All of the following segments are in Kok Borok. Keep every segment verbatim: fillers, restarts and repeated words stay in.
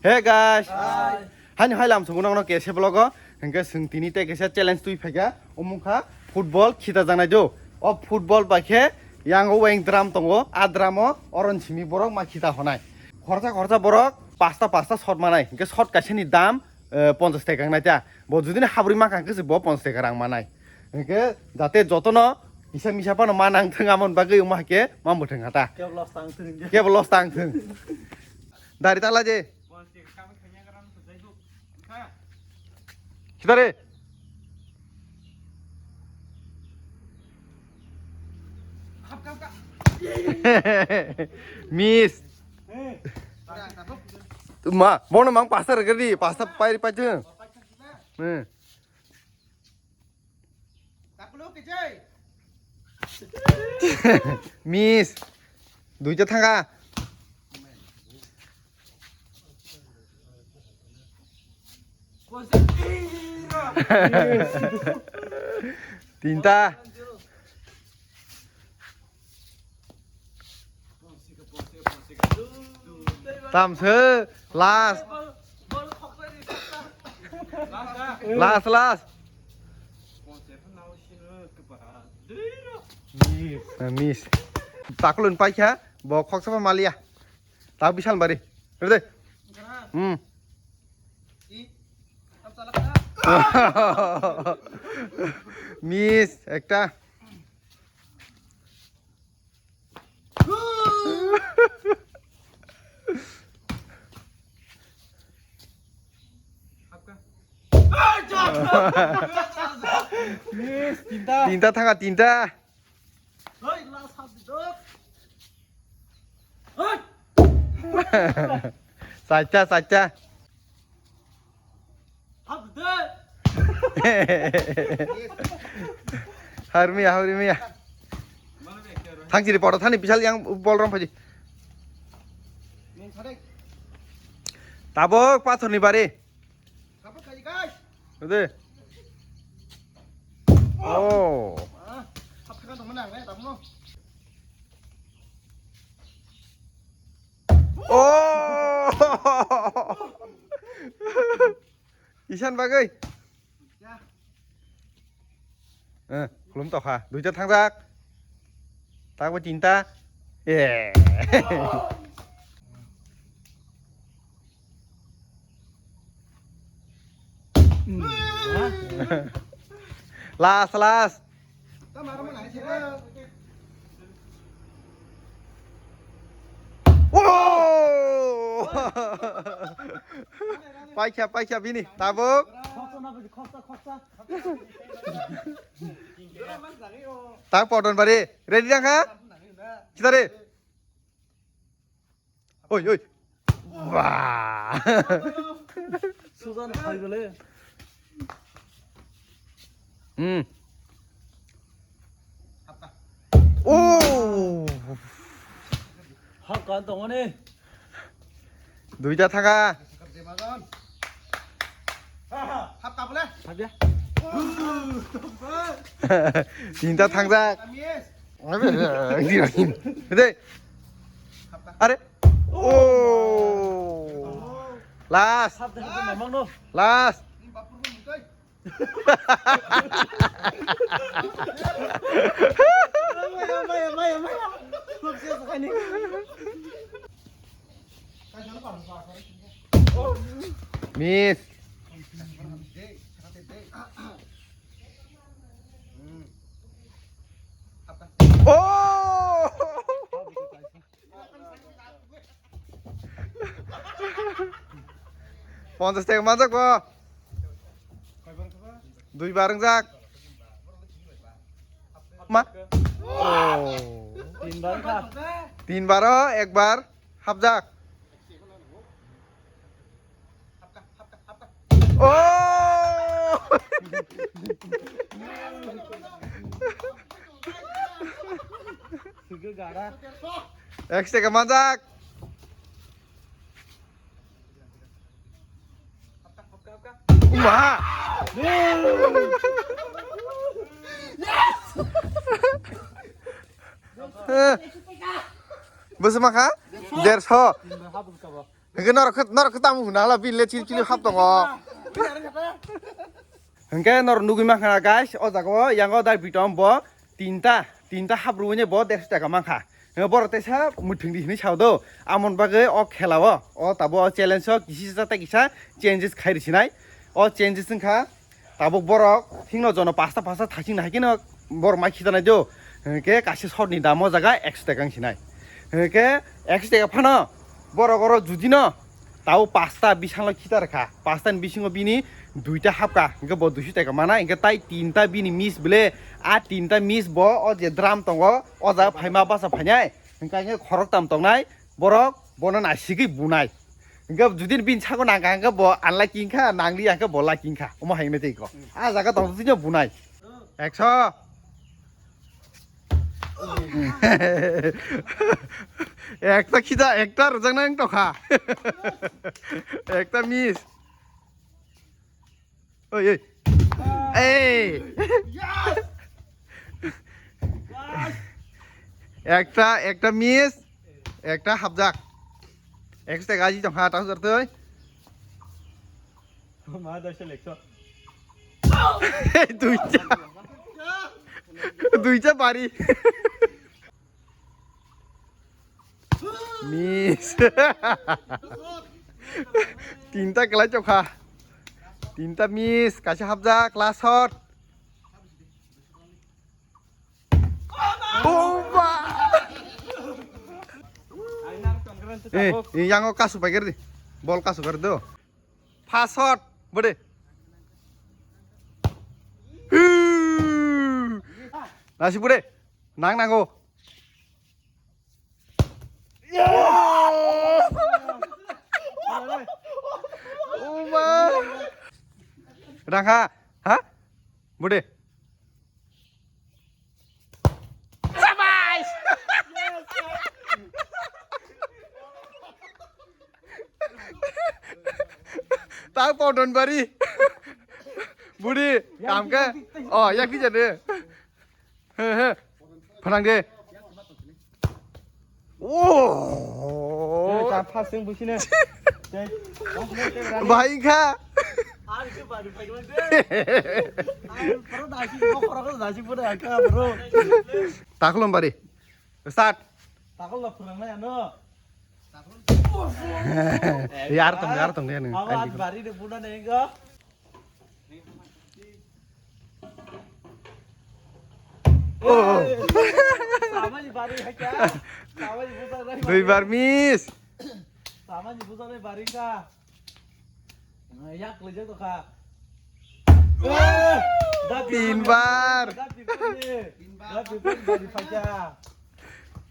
Hey guys. Haini hai lam sungo nokno kese vlog o. Hingke sung tini te kese challenge twi phaikha. Omung kha football khita janai do. O football bai khe yang o weng drum tongo. A drum o oron simi borok ma khita honai. Khorsa khorsa borok pasta pasta shot manai. Hingke shot kaisa ni dam, eh, ponchas taka wngnai ta. Bo judini habri mankha hingke se bo ponchas taka rang manai. Hingke jate jotono kisa misa phano ma nang thung amon bagwi wngma hake ma mwthang hata. Kebo loss tang thung. Kebo loss tang thung. Dari tala je. Khitare. Miss. Ma, bono mang pasta rwgwi di, pasta pai pai thung. Hmm. Miss. Duita thanga. Tinta. Tamswk last. Last, last. Miss. Takulun paikha, bo khoksa pha maliya. Ta bisal bari. Rede. Hmm. Miss, ekta. Tinta thanga tinta. Sacha, sacha. Harmiya, harmiya. Thangsiri poto thani bisal yang bol rom phaji. Tabok pathor ni bari. Ode. Oh. Oh. Isan bagwi. Eh, khulum tokha. Duita thangjak. Takbo tinta. Eh. Last, last. Oh! Paikha, paikha bini. Tabuk. Tak podon bari. Ready dah kha? Kita re. Oi, oi. Wah. Susan khai gole. Hmm. Oh. Hak kan tong ni. Duita thaka. Tinta thangjak. Dei. Are. Oh. Last. Last. Miss. Oh! Ponchas taka manjak bo. Dui bar wngjak. Ma? Oh. Tin bar kha. Tin bar o, ekbar hapjak. Oh! Sugwi gara. Ek seka manjak. Wah! Bwswk mankha? Derso. Hwnkhe norok khe, norok khe tamo hwnala bini le chili chili hap tongo. Hwnkhe norok nugwi mankha guys, o jaga o yango dai bitom bo tinta, tinta hap rwui bo derso taka mankha. Hwnkhe borok teisa mwthwng di hinwi sao do. Amoni bagwi o khela o, o tabo o challenge o kisi sa tei kisa changes khai rwsinai. O changes wngkha tabuk borok thikno jono pasta pasta thaching nai khe no borok mai khitanai do. Hwnkhe kaisa shot ni dam o jaga ekso taka wngsinai. Hwnkhe ekso taka phano borok oro judi no tabuk pasta bisalo khita rwkha. Pasta ni bisingo bini duita hapkha. Hwnkhe bo duiso taka mana. Hwnkhe tai tinta bini miss bele. A tinta miss bo o je drum tongo. O jaga phaima basa phainai. Hwnkhe khorok tam tongnai. Borok bono naisigwi bunai. Hwnkhe judi bini sako nangkha hwnkhe bo unlucky wngkha, nangliya hwnkhe bo lucky wngkha. Omo hai hwnwi tei ko. A jaga tong twi no bunai. Ekso. Ekta khija, ekta rwjaknai wng tokha. Ekta miss. Oi, oi. Ei. Ekta, ekta miss, ekta hapjak. Ekta gaji tongkha, ta hujar twi. Ma da selection. Duita. Duita bari. Miss. Tinta kelai chokha. Tinta miss, kaisa hapjak, last shot. Boba. Eh, eh, yango kasu paikar di. Bol kasu kar do. First shot, bude. Nasi bude. Nang nango. Oma. Rangha, ha? Bude. Sabas! Tak Podon Bari. Budi, kam ke? Oh, yak di jane. He, he. Phanang de. Oh. Tam phasing busine. Bahai kha. Taklom bari. Start. Takol lo phwrwng nai ano. Yar tong, yar tong de nung. Abo at bari de buna ne go. Oh. Samani bari hakya. Samani busa nai. Duibar miss. Samani busa nai bari ka. Yak lejak to kha. Tinbar.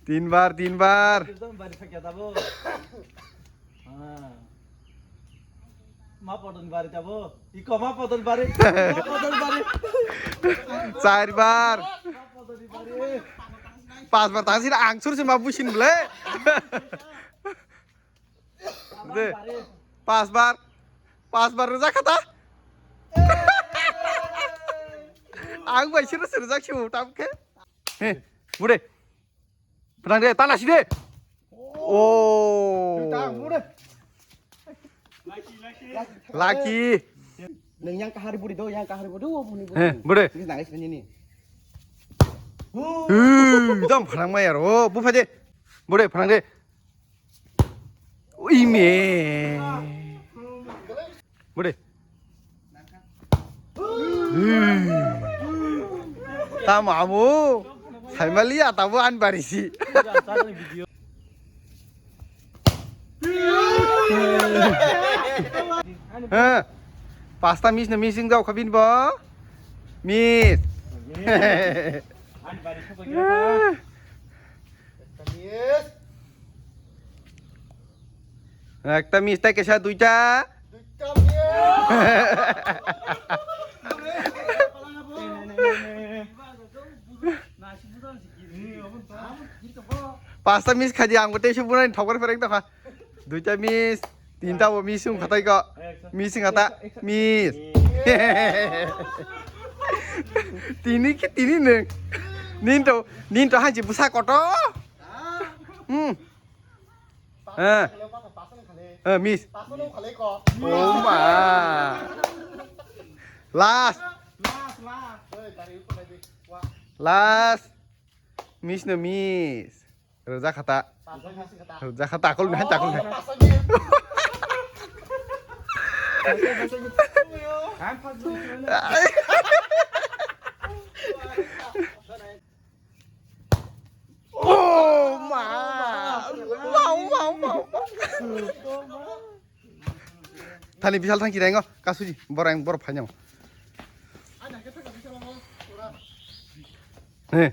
Tinbar, tinbar. Ma podon bari tabo. Iko ma podon bari. Ma podon bari. Charbar. Ma podon bari. Pasbar tangsin angsur se ma busin ble. De. Pasbar. Pasbar rwjak kha ta. Ang bai sir sir jak si utam khe. He, bude. Pernang de, tanah sini. Oh. Lucky. Neng yang kahari budi do, yang kahari budi, oh, budi, budi. He, bude. Ini nangis ini nih. Huh, jam pernang mayar. Oh, bu pade. Bude, pernang de. Ime. Bude. Tamo amo. Saimaliya tabo an barisi. He. Pasta miss na missing jao khabin bo. Miss. An barisi. Ekta miss tei kaisa duita. Pasta miss khaidi ang bo tei se bunai thokbar phereng tokha. Duita miss, tinta bo miss wng khatai ko. Miss wng kha ta, miss. Tini khe tini nwng. Ninto, ninto hanchi bwsa koto. Hmm. Eh. Eh, miss. Oh ma. Last. Last. Miss no miss. Rwja khata. Rwja khata, takul nai, takul nai. Oh ma. Wow, wow, wow, wow. Thani bisal thangki rengo, kasuji, borang, bor phanyang. He.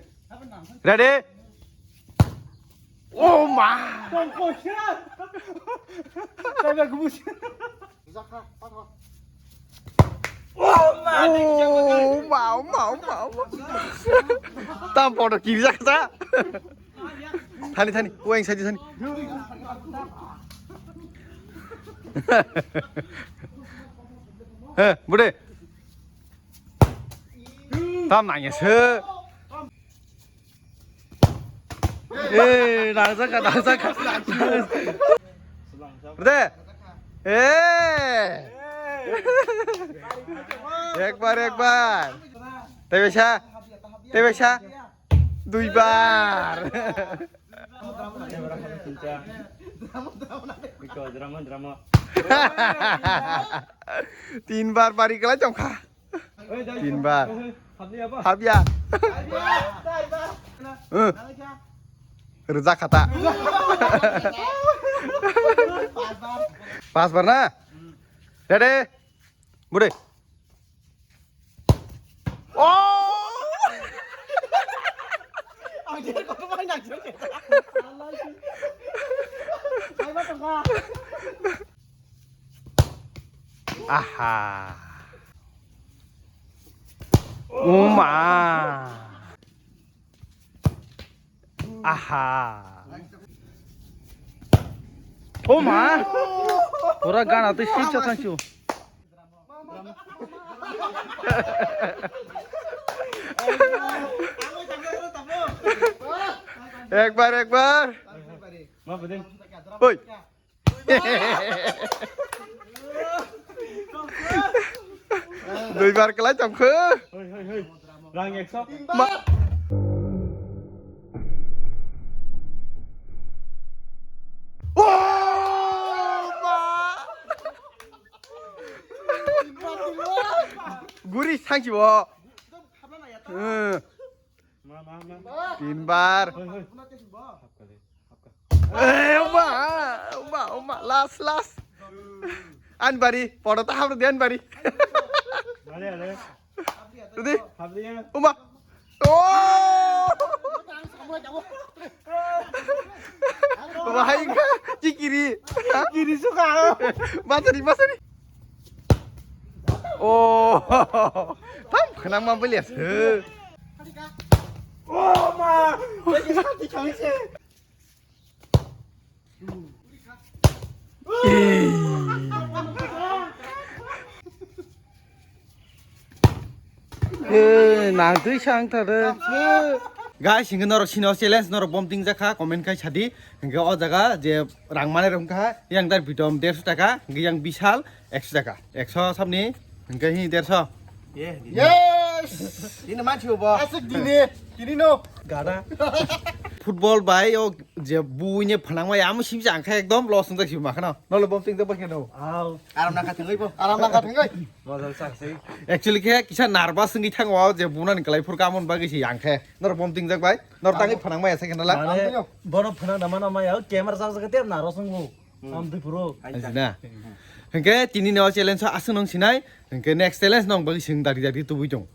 Ready? Oh ma. Oh ma, oh ma, oh ma, oh ma. Tam photo kiri jaksa. Thani, thani, uang saja thani. He, bude. Tam nanya se. Eh, nangjakha, nangjakha. Bude. Eh. Ekbar, ekbar. Tebesa. Tebesa. Duibar. Drama, drama. Tinbar bari kelai tongkha. Tinbar. Habya. Eh. Rwja khata. Pas bar na? Ready? Bude. Oh! Aha. Uma. Aha. Uma. Pura gana tu sip cha thang chu. Ekbar, ekbar. Oi. Duibar kelai tongkho. Hoi, hoi, hoi. Rang ekso. Ma- Oh, ma. Guri sangsi bo. Eh. Ma, ma, ma. Tinbar. Hoi, hoi. Eh, oma, oma, oma, last, last. Anbari, photo ta hamro de Anbari. Ale, ale. Ready? Habliya. Oma. Oh! Wahai ka, kikiri. Kiri suka. Masani, masani. Oh. Tam khenang ma belias. Oh, ma. Eh, nang twi sang thare. Guys, hingke norok sini o challenge norok bom ting jakha, comment khai sadi. Hingke o jaga je rang mane rong kha, yang dar bitom derso taka, hingke yang bisal ekso taka. Ekso sabni, hingke hi derso. Yes! Ini manchi bo. Asik dini, dini no. Gada. Football bai o je buine phanangma ya, amo sibsa angkha ekdom loss wngjak sibo makhano. Nolo bom ting jakbai kheno. Aw. Aram nangkha thangwi bo. Aram nangkha thangwi. Model saksi. Actually khe kisa nervous wngwi thango o je bunani kwlai phur kamon bagwi se angkhe. Noro bom ting jakbai. Noro tangwi phanangma ya se khenala. Mane bono phana nama nama ya camera jak jak te nervous wngbo. Am dui phuru. Ajina. Hingke tini no challenge asung nong sinai. Hingke next challenge nong bagwi sing dari dari tubui tong.